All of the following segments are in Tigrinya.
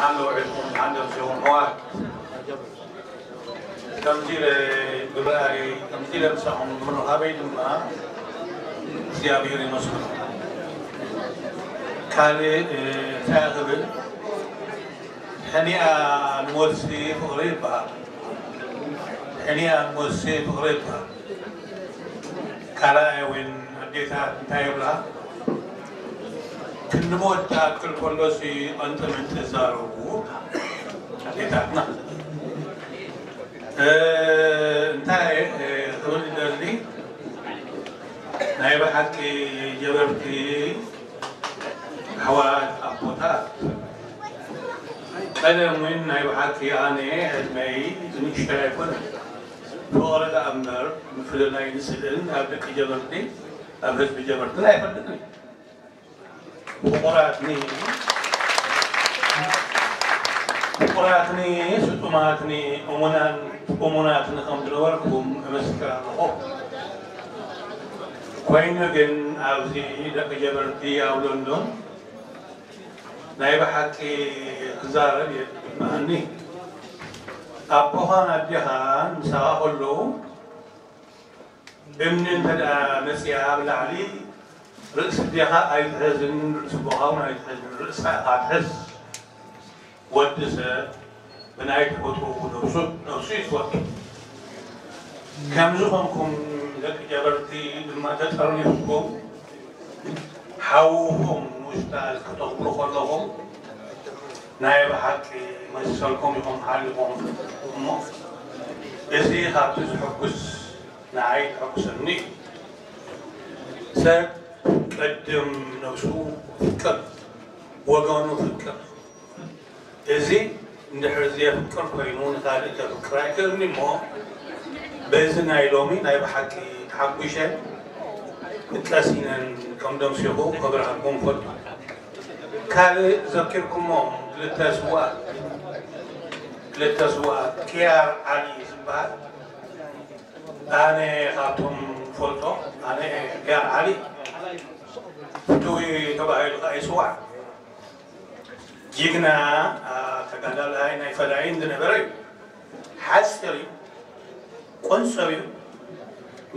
ዓንደ ውዒልኩም ዓንደ ኣምሲኹም ኣሕዋት። ከምዚ ኢለ ግብራሪ ከምዚ ኢለ ምሳኹም ብምርኻበይ ድማ እግዚኣብሔር ይመስገን። ካልእ እንታይ ክብል፣ ሕኒኣ ንወድሲ ፍቕሪ ይበሃል። ሕኒኣ ንወድሲ ፍቕሪ ይበሃል። ካልኣይ እውን ኣዴታት እንታይ ይብላ፣ ክንዲ መወዳእታ ክል ከሎሲ ቐንጢ ምንጢ ይዛረቡ ኣዴታትና። እንታይ ክብል ይደሊ፣ ናይ ብሓቂ ጀበርቲ ኣሕዋት ኣቦታት፣ ቀደም እውን ናይ ብሓቂ ኣነ ዕድመይ ንእሽተይ ኣይኮነን። ፍቕሪ ደኣ እምበር ምፍልላይ ንስእልን ኣብ ደቂ ጀበርቲ ኣብ ህዝቢ ጀበርትን ኣይፈልጥን። ፍቑራትኒ ፍቑራትኒ ስጡማትኒ እሙናን እሙናትኒ ከም ዝነበርኩም እምስክር ኣለኹ። ኮይኑ ግን ኣብዚ ደቂ ጀበርቲ ኣብ ሎንዶን ናይ ብሓቂ ክዛረብ የድልየኒ። ኣቦኻን ኣዴኻን ምሳኻ ከለዉ እምኒ እንተ ደኣ መጺኣ ኣብ ላዕሊ ርእሲ ኣዴኻ ኣይትሕዝን፣ ርእሲ ኣቦኻ እውን ኣይትሕዝን፣ ርእስኻ ኢኻ ትሕዝ። ወዲ ሰብ ብናይ ተፈጥሮኡ ነብሱ ነብሱ እዩ ዝፈቱ። ከምዚ ኾንኩም ደቂ ጀበርቲ ድማ ተጠርኒፍኩም ሓውኹም ምሽጣል ከተኽብሩ ከለኹም ናይ ብሓቂ መሰልኩም ኢኹም ሓሊኹም እሞ እዚ ካብቲ ዝሕጉስ ንዓይ ተሐጉሰኒ እዩ። ሰብ ቅድም ነብሱ ፍቅር፣ ወገኑ ፍቅር። እዚ እንድሕር ዘየፍቅር ኮይኑ ንኻልእ ከፍቅር ኣይክእልን እሞ በዚ ናይ ሎሚ ናይ ብሓቂ ተሓጒሸ ክቀሲነን ከም ደምሲኹ ከብርሃልኩም ፈልጡ። ካልእ ዘኪርኩሞ ክልተ ስውኣት ክልተ ስውኣት ክያር ዓሊ ዝበሃል ኣነ ካብቶም ፈልጦ ኣነ ቢያር ዓሊ ፍትዊ ተባሂሉ ከዓ ይስዋዕ። ጅግና ተጋዳላይ ናይ ፈላይን ዝነበረ እዩ። ሓፂር እዩ፣ ቆንፀር እዩ።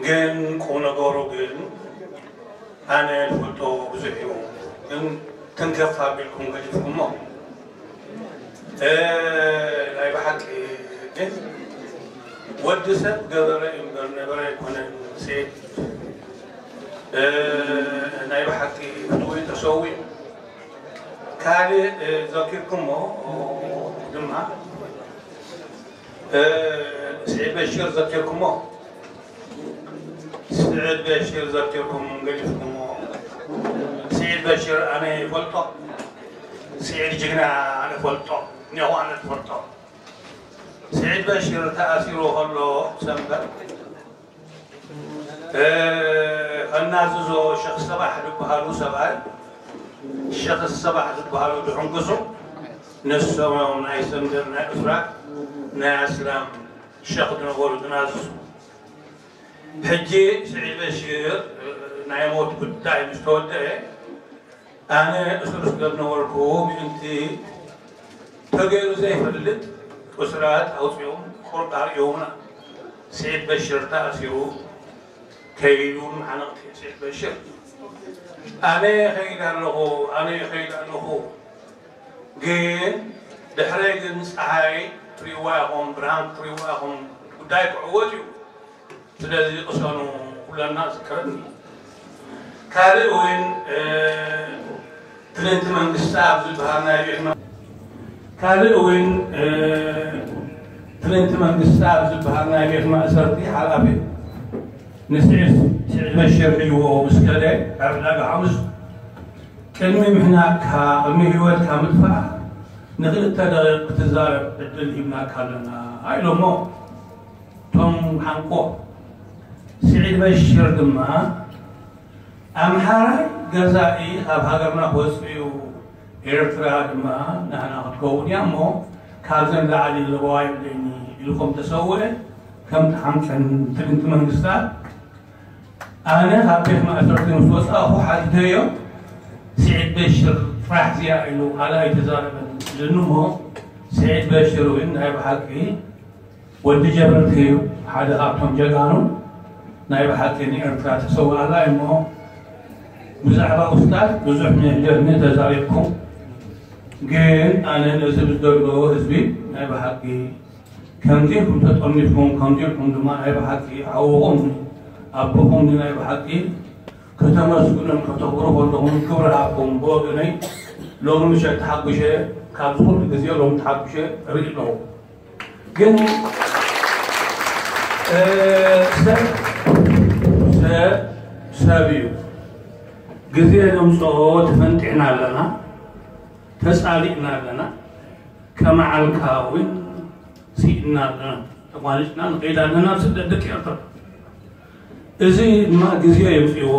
ግን ቁም ነገሩ ግን ኣነ ዝፈልጦ ብዙሕ እዩ። ግን ተንከፍ ኣቢልኩም ገዲፍኩሞ። ናይ ብሓቂ ግን ወዲ ሰብ ገበረ እምበር ነበረ ኣይኮነን። ሴት ናይ ብሓቂ ፍትዊ ተሰዊኡ። ካልእ ዘኪርኩሞ ድማ ስዒድ በሽር ዘኪርኩሞ። ስዒድ በሽር ዘኪርኩም ገዲፍኩሞ። ስዒድ በሽር ኣነ ይፈልጦ። ስዒድ ጅግና ኣነ ፈልጦ። እኒኹ ኣነ ትፈልጦ። ስዒድ በሽር ተኣሲሩ ከሎ ሰንበት ከናዝዞ ሸኽ ሰባሕ ዝበሃሉ ሰብኣይ ሸኽ ሰባሕ ዝበሃሉ ድሕንግሱ ንሶም ናይ ሰንደር ናይ እስራ ናይ ኣስላም ሸኽ ዝነበሩ ዝናዝዙ። ሕጂ ስዒድ በሽር ናይ ሞት ጉዳይ ምስ ተወደአ ኣነ እሱር ስለ ዝነበርኩ ምእንቲ ተገይሩ ዘይፈልጥ እሱራት ኣውፂኦም ቁርብ ኣርእዮምና። ስዒድ በሽር ተኣሲሩ ከይዱ መዓነቕቲ ስዒድ በሽር ኣነ ከይድ ኣለኹ ኣነ ከይድ ኣለኹ። ግን ድሕረይ ግን ፀሓይ ትሪእዋ ኢኹም ብርሃን ትሪእዋ ኢኹም። ጉዳይ ክዕወት እዩ። ስለዚ ቅሰኑ ኩለና ዝከረኒ። ካልእ እውን ትልንቲ መንግስቲ ኣብ ዝበሃል ናይ ቤት ካልእ እውን ትልንቲ መንግስቲ ኣብ ዝበሃል ናይ ቤት ማእሰርቲ ሓላፊ ንስዒድ ስዒድ በሽር ሒዝዎ ምስ ከደ ኣብ ዕዳጋ ሓሙስ ቅድሚ ምሕናቅካ ቅድሚ ህይወትካ ምጥፋእ ንክልተ ደቂቅ ክትዛረብ ዕድል ሂብናካ ኣለና ኢሎሞ። እቶም ሓንቆ ስዒድ በሽር ድማ ኣምሓራይ ገዛኢ ካብ ሃገርና ክወፅእ እዩ፣ ኤርትራ ድማ ናህና ክትከውን እያ እሞ ካብዘን ላዕሊ ዘለዋ የብለይኒ ኢሉ ከም ተሰውአ ከምቲ ሓንቀን ትልንቲ መንግስታት ኣነ ካብ ቤት ማእሰርቲ ምስ ወፃእኹ ሓቲተዮ ስዒድ በሽር ጥራሕ እዚኣ ኢሉ ካልእ ኣይተዛረበን። ዝንሞ ስዒድ በሽር እውን ናይ ብሓቂ ወዲ ጀበርቲ እዩ። ሓደ ካብቶም ጀጋኑ ናይ ብሓቂ ንኤርትራ ተሰውኣላ እሞ ብዛዕባ ኡስታዝ ብዙሕ ንህደፍኒ ተዛሪብኩም፣ ግን ኣነ ነዚ ዝደሎ ህዝቢ ናይ ብሓቂ ከምዚ ኢልኩም ተጠርኒፍኩም፣ ከምዚ ኢልኩም ድማ ናይ ብሓቂ ሓውኹም ኣቦኹም ናይ ብሓቂ ከተመስግኑን ከተኽብሩ ከለኹም ክብሪ ሃብኩም። ብወገነይ ሎሚ ምሸት ተሓጉሸ፣ ካብ ዝኹሉ ግዜ ሎሚ ተሓጉሸ ርኢ ኣለኹ። ግን እ፣ ሰብ ሰብ ሰብ እዩ። ግዜ ነምፅኦ ተፈንጢዕና ኣለና፣ ተፃሊእና ኣለና፣ ከመዓልካ እውን ስኢና ኣለና። ተቋኒፅና ንኸይድ ኣለና ኣብ ስደት ደቂ ኤርትራ። እዚ ድማ ግዜ የምፅዎ።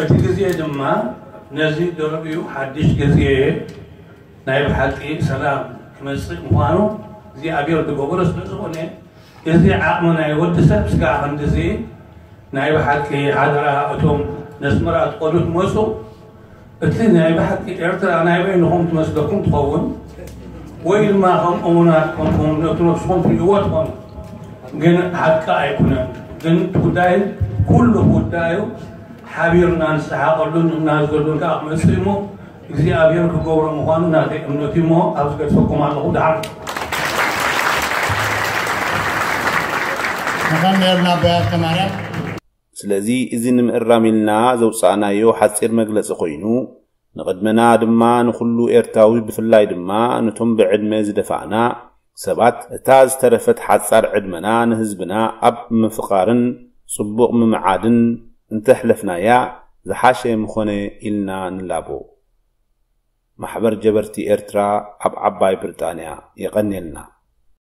እቲ ግዜ ድማ ነዚ ደረቢኡ ሓድሽ ግዜ ናይ ብሓቂ ሰላም ክመፅእ ምዃኑ እግዚኣብሔር ዝገበሮ ስለ ዝኾነ፣ እዚ ዓቕሚ ናይ ወዲ ሰብ ስጋ ክንድዚ ናይ ብሓቂ ሓደራ እቶም ነስመራ ትኸዱ ትመፁ፣ እቲ ናይ ብሓቂ ኤርትራ ናይ በይንኹም ትመስለኩም ትኸውን፣ ወይ ድማ ከም እሙናት ኮንኩም ነቲ ነፍስኹም ትርእይዎ ትኾኑ። ግን ሓቂ ኣይኩነን። ግን እቲ ጉዳይ ኩሉ ጉዳዩ ሓቢርና ንስሓቐሉን እናዘሉን ከዓ ክመፅእ እሞ እግዚኣብሔር ክገብሮ ምዃኑ ናተይ እምነት እዩ እሞ ኣብዚ ገድፈኩም ኣለኹ። ደሓን። ንቐንየልና ኣቦይ ሃብተማርያም። ስለዚ እዚ ንምእራም ኢልና ዘውፃእናዮ ሓፂር መግለፂ ኮይኑ፣ ንቕድመና ድማ ንኹሉ ኤርትራዊ ብፍላይ ድማ ነቶም ብዕድመ ዝደፋእና ሰባት እታ ዝተረፈት ሓፃር ዕድመና ንህዝብና ኣብ ምፍቓርን ፅቡቕ ምምዓድን እንተሕለፍናያ ዝሓሸ ምኾነ ኢልና ንላቦ። ማሕበር ጀበርቲ ኤርትራ ኣብ ዓባይ ብሪጣንያ። የቐንየልና።